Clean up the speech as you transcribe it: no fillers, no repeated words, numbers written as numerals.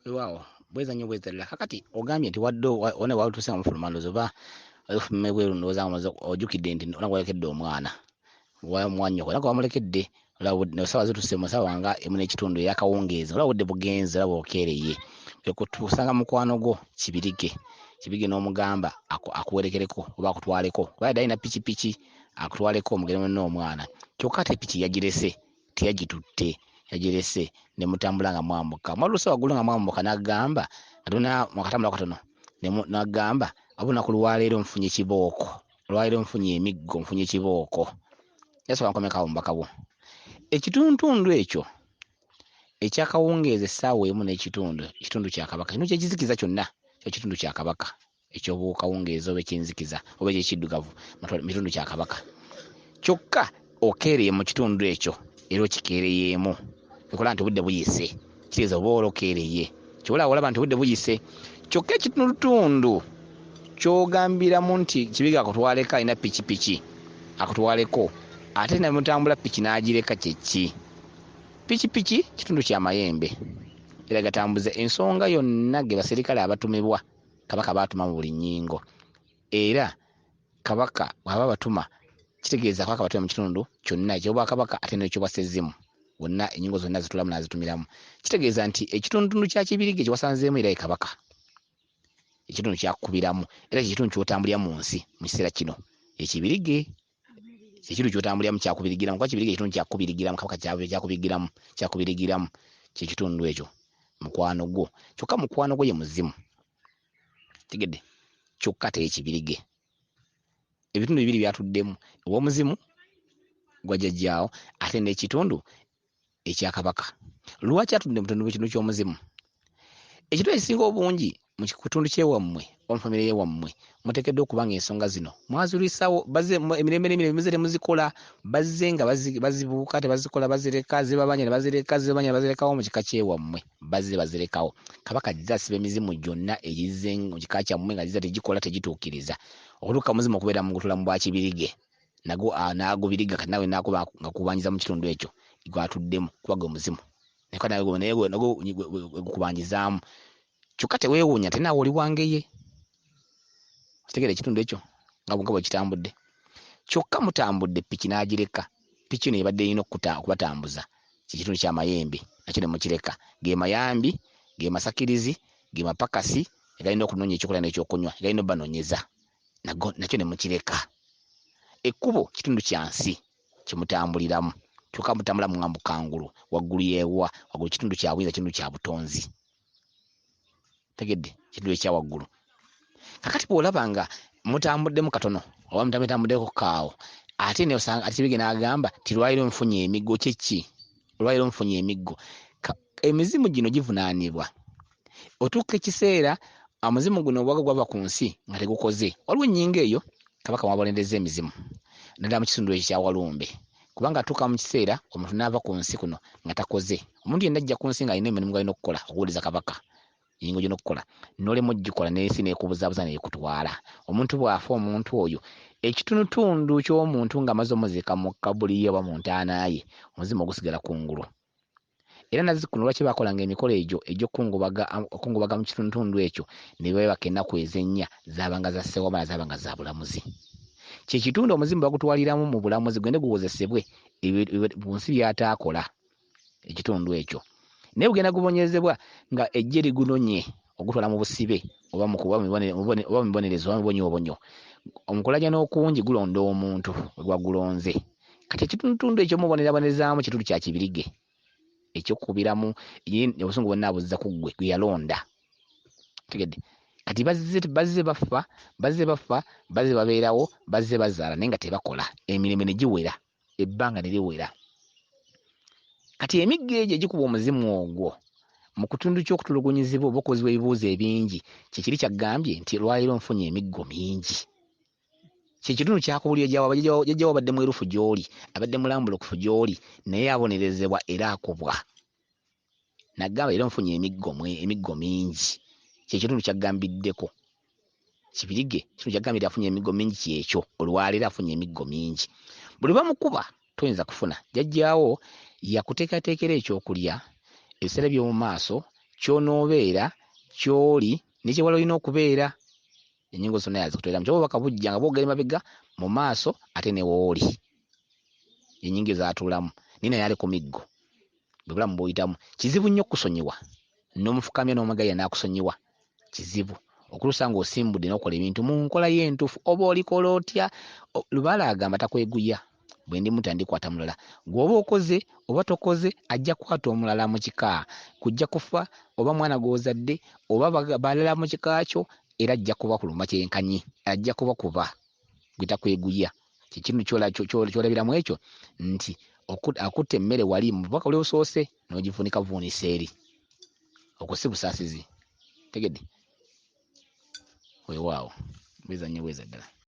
Weewaawo bweza nnyo bweza ddala. Kakati ogambye nti wadde one watuuse nga mufuluma, ndowooza oba ofuluma ebweru, ndowooza nga omaze ojjukidde nti ona gwalekedde omwana wamwannyoko era gwamulekedde. Olaba essaawa zituuse mu ssaawa nga 1:30 ey'akawungeezi, olaba obudde bugenze, olaba okeereye. Kwe kusanga mukwano gwo Kibirige, Kibirige n'omugamba akuwerekereko oba akutwaleko, kuba yadde alina pikipiki, akutwaleko mugende mwenna omwana. Kyokka ate piki yagirese, teyagitutte, yagirese ne mutambula nga mwambuka. Mwatuuse waggulu nga mwambuka, n'agamba nga tuna mwakatambula katono, n'agamba, "Olunaku lwaleero nfunye kibooko, olwaleero nfunye emiggo, nfunye kibooko." Yasooka nkomeko awo mubaka bwo. Ekitundutundu ekyo ekyakawungeezi essaawa 1:30, ekitundu kya Kabaka kino kyekizikiza kyonna, kyo kitundu kya Kabaka ekyobukawungeezi oba ekyenzikiza oba ekyekiddugavu, mu kitundu kya Kabaka. Kyokka okeereye mu kitundu ekyo era okikeereyeemu ekola nti obudde buyise, kitegeeza oba olokeereye kyobola olaba nti obudde buyise. Kyokka ekitundutundu kyogambiramu nti Kibiga akutwaleko, alina pikipiki akutwaleko, ate nemutambula piki n'agireka, kyeki? Pikipiki kitundu kya mayembe era gatambuza ensonga yonna, ge baserikale abatumibwa Kabaka, baatuma mu buli nnyingo. Era Kabaka bw'aba batuma, kitegeeza Kabaka batuma mu kitundu kyonna ekyobwakabaka ate n'ekyobwassezimu wonna, ennyingo zonna zitulamu n'azitumiramu. Kitegeeza nti ekitundutundu kya Kibirige kyewasanzeemu era ye Kabaka, ekitundu kyakubiramu era kyekitundu kyotambulira mu nsi mu kiseera kino. Ekibirige ekitundu kyotambuliramu kyakubirigiramu, kuba Kibirige ekitundu kyakubirigiramu, Kabaka kyakubigiramu, kyakubirigiramu kyekitundu ekyo mukwano gwo. Kyokka mukwano gwo ye muzimu, tegedde? Kyokka teyekibirige ebitundu bibiri byatuddemu, ow'omuzimu gwa jjajjaawo ate n'ekitundu ekya Kabaka. Lwaki atudde mu kitundu ky'omuzimu? Ekitundu ekisinga obungi mu kitundu kyewammwe oba mu famire yewammwe, muteekeddwa okuba nga ensonga zino mwazulwisawo emirembe n'emirembe, muze temuzikola, bazze nga bazibuuka, tebazikola, bazireka, zibabanya ne bazireka, zibabanya ne bazirekawo. Mu kika kyewammwe bazze bazirekawo. Kabaka ajja asiba emizimu gyonna egizze mu kika kyammwe nga gizza tegikola, tegituukiriza okutuuka muzimu okubeera mu gutula mu bwa Kibirige, nago n'agubiriga. Kati nawe nakuba nga kubanjiza mu kitundu ekyo gwatuddemu, kuba gwe muzimu naye gukubanjizaamu. Kyokka teweewuunya nti naawe oli wangeye, kitegeera ekitundu ekyo nga bwe kitambudde. Kyokka mutambudde piki n'agireka, piki eno ebadde erina okubatambuza, kyekitundu kyamayembe, nakyo ne mukireka. Ge mayambi, ge masakirizi, ge mapakasi egalina okunoonya ekyokulya n'ekyokunywa, egalina obbanoonyeza, nakyo ne mukireka. Ekkubo kitundu kya nsi kyemutambuliramu, kyokka mutambula mwambuka ngulu, waggulu yewa waggulu kitundu kya buyinza, kitundu kya butonzi, tegedde? Kitundu ekya waggulu. Kakati bw'olaba nga mutambuddemu katono oba mutambuddeko kaawo, ate nosanga ate Kibirige n'agamba ti lwaliro nfunye emiggo. Kyeki olwaliro nfunye emiggo? Emizimu gino givunaanibwa otuuka ekiseera omuzimu guno obwaga gwava ku nsi nga tegukoze. Waliwo ennyingo eyo Kabaka mwabonereza emizimu, naddala mu kitundu ekyo kya Walumbe, kubanga atuuka mu kiseera omuntu n'ava ku nsi kuno nga takoze. Omuntu yenna ajja ku nsi ng'alina emirimu gw'alina okukola okuwuliriza Kabaka, ennyingo gy'olina okukola n'olema ogikola, n'ensi n'ekubuzaabuza n'ekutwala. Omuntu bw'afa, omuntu oyo ekitundutundu ky'omuntu ng'amaze omuziika mu kabuli ye oba mu ntaana ye, omuzimu ogusigala kungulu. Era nazzikuno lwaki baakolanga emikolo egyo egy'okukungubaga mu kitundutundu ekyo ne beebaka ennaku ezennya, zaabanga za ssewamala, zaabanga za bulamuzi. Kyekitundu omuzimu bagutwaliramu mu bulamuzi, gugende guwozesebwe ku nsi by'ataakola ekitundu ekyo, naye gugenda gubonyezebwa nga ejje ligunonye ogutwala mu busibe oba mu bibonerezo oba mu bibonyoobonyo. Omukulajana okungi gulonda omuntu gwe gwagulonze. Kati ekitundutundu ekyo mubonerabonezaamu kitundu kya Kibirige ekyokukubiramu obusungu bwonna abuzza ku ggwe gwe yalonda, tegedde? Kati bazze bafa, bazze bafa, bazze babeerawo, bazze bazaala, naye nga tebakola. Emirembe ne giwera, ebbanga ne liwera. Kati emiggo egyo egikuba omuzimu ogwo mu kitundu ky'okutulugunyizibwa oba okubuuzibwa ebibuuzo ebingi, kyekiri kyaggambye nti lwaliro nfunye emiggo mingi. Kyekitundu kyakubulira jjajjawo abadde mwerufu gy'oli, abadde mulambulukufu gy'oli, naye abonerezebwa era akubwa. Nagamba era nfunye emiggo mingi, kyekitundu kyaggambiddeko Kibirige. Kitundu kyaggambidde afunye emiggo mingi kyekyo, olwaleero afunye emiggo mingi. Buli bamukuba toyinza kufuna. Jjajjaawo yakuteekateekera ekyokulya ebiseera by'omu maaso. Ky'onoobeera, ky'oli, ne kye wali olina okubeera. Ennyingo zonna yazikutwaliramu. Ky'oba obubaka bujja nga bwogera emabega, mu maaso ate ne w'oli. Ennyingo ezo z'atuulamu. Naye naye ali ku miggo. Bwe bulamu bw'oyitamu. Kizibu nnyo okukusonyiwa. N'omufukamira n'omwegayirira n'akusonyiwa. Kizibu. Okutuusa ng'osimbudde n'okola ebintu mu nkola yo entuufu. Oba olikola otya? Lubaale agamba takweguya. Bwe ndimutta ndikwata mulala. Ggwe oba okoze oba tokoze ajja kukwata omulala mu kika. Kujja kufa oba mwana gw'ozadde oba balala mu kika kyo era ajja kubakuluma kyenkanyi. Ajja kubakuba. Gwe takweguya. Kye kintu ky'olabiramu ekyo nti akutte emmere wali mu bubaka buli obusoose n'ogivuunika buvuunisi eri. Okwo si busaasizi. Tegedde? Weewaawo. Bweza nnyo bweza ddala.